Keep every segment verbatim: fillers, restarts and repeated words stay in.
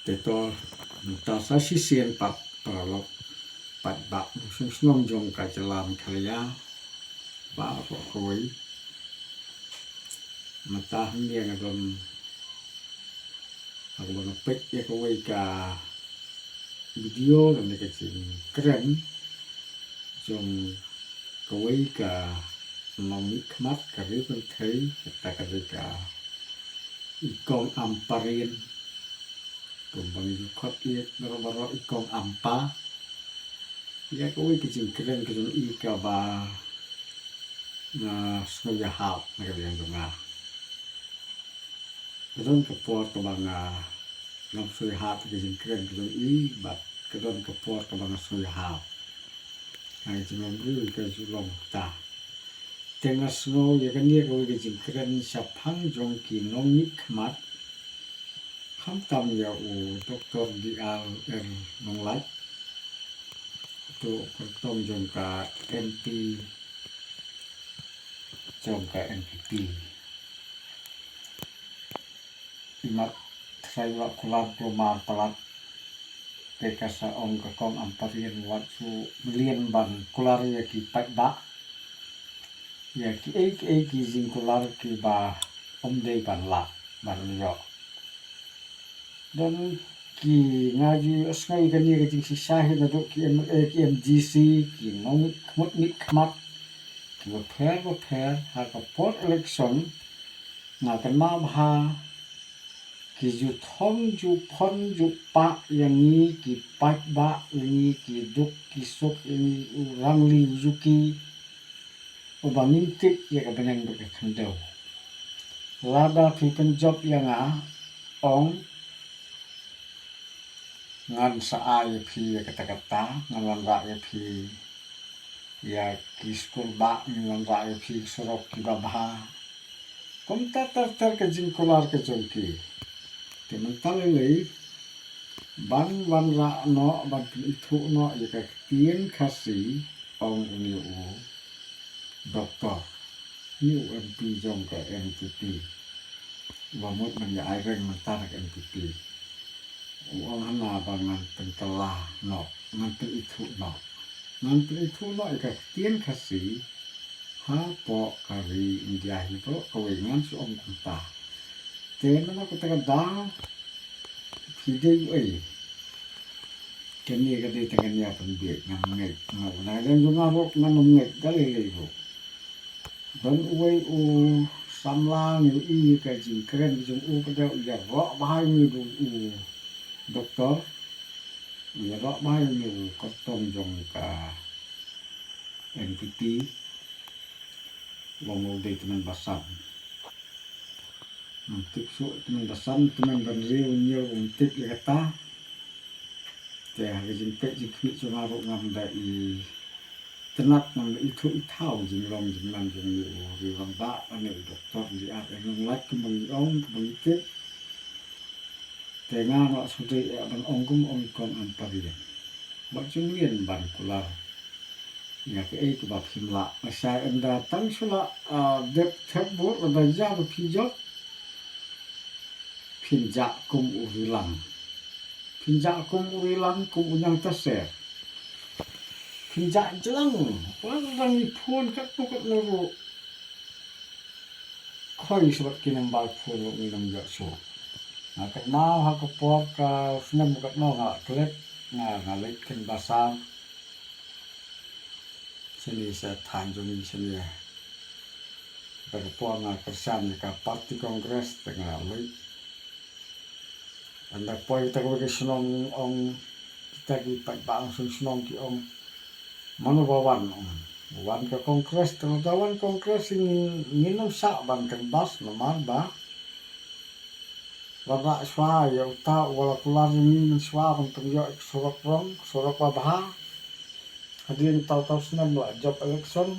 Te to mynta sa shisien pat paralok, pat ba shnong shnong jong ka jylla Meghalaya baroh kawei. Mynta hangne nga don, nga don peit ïa kawei ka video lane ka jingkren jong kawei ka nongmihkhmat ka ri pyrthei, kata ka dei ka i Kong Ampareen. Kumba ngi ju khot ïa baroh baroh i Kong Ampa. Ïa kawei ka jingkren ka jong i kaba nga sngewsih hap na ka liang jong nga. Ka don ka por kaba nga ngam sngewsih hap ka jingkren ka jong i, bad ka don ka por kaba nga sngewsih hap. Nga ka jingmut briew ka ju long ta. Te nga sngew ïa kane kawei ka jingkren shaphang jong ki nongmihkhmat. Khamtam ïa u Doktor D R L Nonglait, uto u kyrtong jong ka M P jong ka N P P. Imat trai wa kular kulmar palat. Te ka sa ong ka Kong Ampareen wat shu mlien ban kular ïa ki paidbah ïa kiei kiei ki jingkular kiba ym dei ban lah ban ïoh. Don ki, nga ju sngew ïa kane ka jingshisha hi naduh ki M L A, ki M D C, ki nongmihkhmat, ki bapher bapher, ha ka por election, nga kynmaw bha, ki ju thong ju phon ju pah ïa ngi ki paidbah, ïa ngi ki duk ki suk, ïa ngi u rangli u juki, uba ngim tip ïa ka bneng bad ka khyndew. Lada phi pynjop ïa nga, ong, ngan sa ai ïa phi ïa kata kata, ngan wanrah ïa phi ïa ki skul bah, ngan wanrah ïa phi surok kiba bha. Kumta ter ter ka jingkular ka jong ki. Te mynta lei lei ban wanrah noh, ban pynithuh noh ïa ka ktien Khasi, ong une u doktor, une u M P jong ka N P P, uba mut ban ïa ai reng mynta na ka N P P. U ong hana ba ngan pynkylla noh, ngan pynithuh noh. Ngan pynithuh noh ïa ka ktien Khasi hapoh ka ri India hi baroh kawei, ngan shu ong kumta. Te namar kata ka daw phi dei uei? Kane ka dei tang kane pynbieit, ngam ngeit. Nga u na ka liang jong nga ruh ngan ym ngeit da lei lei ruh. Don uwei u samla ngi ïohi ka jingkren ka jong u, ka dei u ïaroh bha ïa une u doktor, u ïaroh bha ïa une u kyrtong jong ka N P P, u ong u dei tymmen basan. Ngam tip shuh tymmen basan, tymmen bynriew, ñiew, ngam tip ïa kata. Te ha ka jingpeit jingkhmih jong nga ruh ngam da itynnat, ngam da ithuh ithaw jinglong jingman jong une u rangbah lane u doktor D R L Nonglait kumba ngi ong, kumba ngi tip. Te nga nga shu dei eh ban ong kum ong i Kong Ampareen. Wat ju mlien ban kular ïa kaei kaba phim lah. Nga shai ynda tang shu lah, ah, dep thep vote, lada ïa ba phi jop, phin jah kum u rilang. Phin jah kum u rilang, kum u ñiangtaser. Phin jah jlang. Wat la ngi phone katno katno ruh, khoi shuh wat ki number phone ruh ngin ym ïoh shuh. Nga kynmaw ha ka por ka snem katno nga la klet, nga, nga leit kynbasar shane sha thaiñ jong ngi shane. Ka por nga kyrshan ïa ka party Congress te nga leit. Ynda poi kita kiba ki shnong ong, kita ki paidbah shnong shnong ki ong, mano ba wan, ong. Wan ka Congress, te lada wan Congress ngin, ngin ym shah ban kynbas namar ba wanrah shuwa ïa uta uba la kular ïa ngi mynshuwa ban pynïoh ïa ka surok rong, surok ba bha. Hadien tau tau snem la jop election,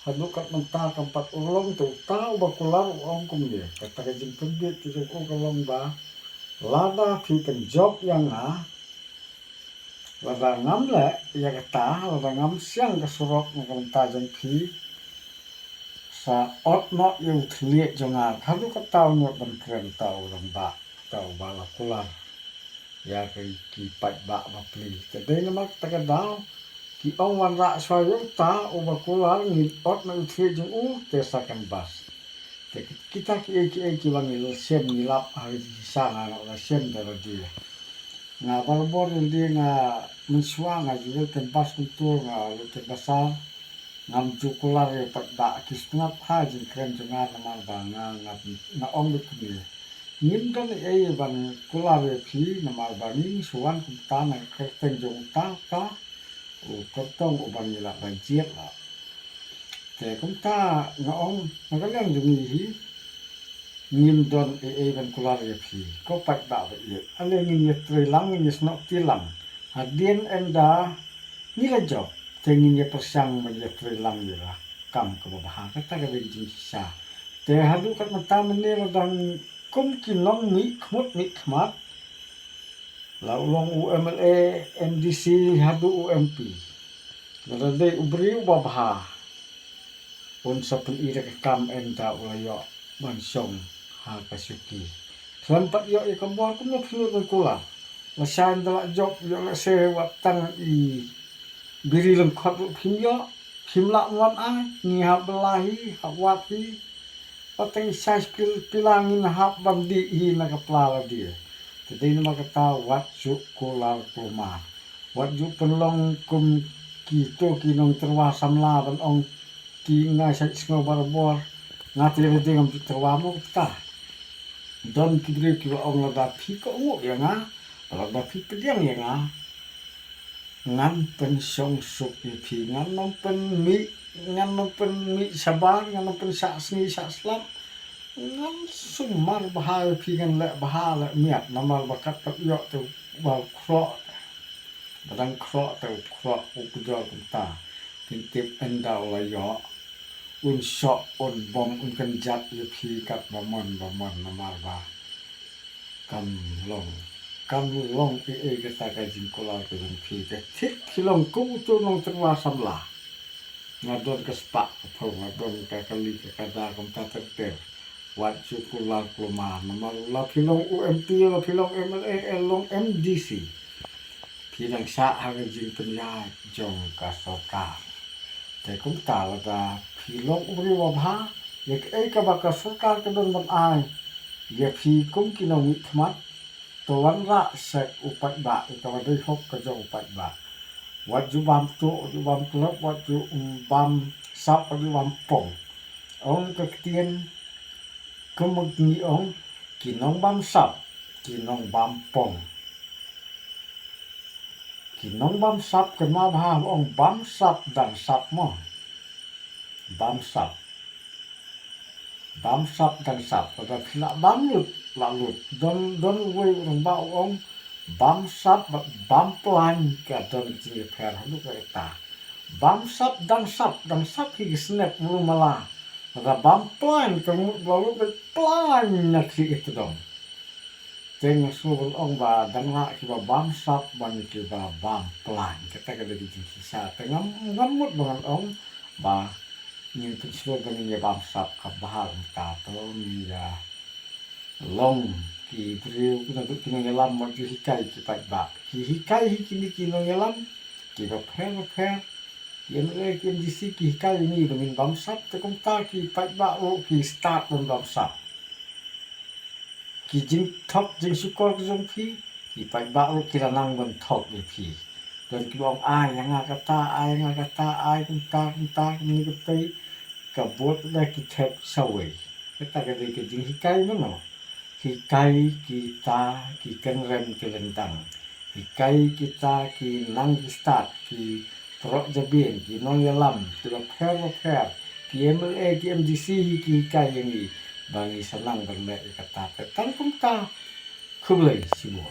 haduh kat mynta kam pat urlong, te uta uba kular u ong kumne. Kata ka jingpynbeit ka jong u ka long ba lada phi pynjop ïa nga, lada ngam leh ïa kata, lada ngam siang ka surok na ka bynta jong phi, sa ot noh ïa u thylliej jong nga. Haduh katta u ñiot ban kren uta u rangbah, uta uba la kular. ïa ki, ki paidbah bapli. Te dei namar kata ka daw ki ong wanrah shuwa ïa uta uba kular, ngin ot na u thied jong u te sa canvass. Te kita kiei kiei kiba ngi la shem ngi lap ha ki shisha nga la shem da lade. Nga barabor lade nga mynshuwa nga ju leit canvass kumto, nga leit canvass. Ngam ju kular ïa u paidbah, ki sngap ha jingkren jong nga namar ba nga, nga, nga ong beit kumne. Ngim don ei ei ban kular ïa phi namar ba ngi shu wan kumta na ka kyrteng jong uta uta u kyrtong uba ngi la da jied la. Te kumta nga ong na ka liang jong ngi hi, ngim don ei ei ban kular ïa phi. Ko paidbah ba ïeit, ale ngin ïatrei lang, ngin ïasnoh kti lang. Hadien ynda ngi la jop te ngin ïa pyrshang ban ïatrei lang ïa la kam kaba bha. Kata ka dei ka jingshisha. Te haduh kat mynta mynne la dang kum ki nongmihkhmut mihkhmat, la u long u M L A, M D C haduh u M P. Lada dei u briew uba bha, un sa pyni da ka kam ynda u la ïoh ban shong ha ka shuki. Khlem pat ïoh ïa ka bor kumno phi nud ban kular? Lashai ynda la jop ïoh lehse wat tang i biri lyngkhot ruh phim ïoh, phim lah ban ai, ngi hap bylla hi, hap wad hi. Wat tang i size pil-, pila ngin hap ban dih hi na ka pla lade. Te dei namar kata wat ju kular kulmar. Wat ju pynlong kum kito ki nongtyrwa samla ban ong ki nga shait sngew barabor. Nga te lade ngam ju tyrwa mo kata. Don ki briew kiba ong lada phi kohnguh ïa nga, lada phi pdiang ïa nga, ngan pynshong suk ïa phi, ngan ym pynmih, ngan ym pynmih shabar, ngan ym pynshah sngi shah slap, ngan sumar bha ïa phi, ngan leh bha leh miat, namar ba kat pat ïoh te ba khroh, ba dang khroh te u khroh u kujor kumta, phin tip ynda u la ïoh, un shoh, un bom, un kynjat ïa phi kat ba mon ba mon namar ba kam long, kam long ei ei kata ka jingkular ka jong phi. Te thik phi long kum uto u nongtyrwa samla. Nga don ka spah ka phew, nga don ka kali ka kada kumta ter ter. Wat ju kular kulmar namar la phi long u M P, la phi long M L A, la long M D C, phi dang shah ha ka jingpynïaid jong ka sorkar. Te kumta lada phi long u briew uba bha, ïa kaei kaba ka sorkar ka don ban ai ïa phi kum ki nongmihkhmat, to wanrah sha u paidbah ïa kaba dei hok ka jong u paidbah. Wat ju bam tuh, wat ju bam klop, wat ju, mm, bam sap, wat ju bam pong. Ong ka ktien, kum ngi ong, ki nongbam sap, ki nongbam pong. Ki nongbam sap, kynmaw bha, ong bam sap dang sap mo. Bam sap. Bam sap dang sap. Lada phi lah bam lut, lah lut. Don, don uwei u rangbah u ong, bam sap bad bam plain ka don ka jingïapher haduh katta. Bam sap dang sap, dang sap hi ka snep mulu mala. Lada bam plain ka mut ba lut bad plain na khlieh ka tdong. Te nga sngewbha ban ong ba dang lah kiba bam sap ban kiba bam plain. Kata ka dei ka jingshisha. Te ngam, ngam mut ba ngan ong ba ngin pynshlur ba ngin ïa bam sap, ka bha kumta. To ngin ïa long ki briew, ki nong, ki nongïalam, wat ju hikai ki paidbah. Ki hikai hi kine ki nongïalam kiba pher bapher, ki M L A, ki M D C, ki hikai ïa ngi ba ngin bam sap. Te kumta ki paidbah ruh ki start ban bam sap. Ki jingthok jingshukor ki jong phi, ki paidbah ruh ki la nang ban thok ïa phi. Don kiba ong ai ïa nga kata, ai ïa nga kata, ai kumta kumta kumne kumtei. Ka bud da ki thep sawei. Kata ka dei ka jinghikai mano? Hikai kita ki kynrem ki lyntang. Hikai kita ki nang ki stad, ki proh jabieng, ki nongïalam kiba pher bapher, ki M L A, ki M D C hi ki hikai ïa ngi ba ngi sa nang ban leh ïa kata. Te tang kumta, khublei shibun.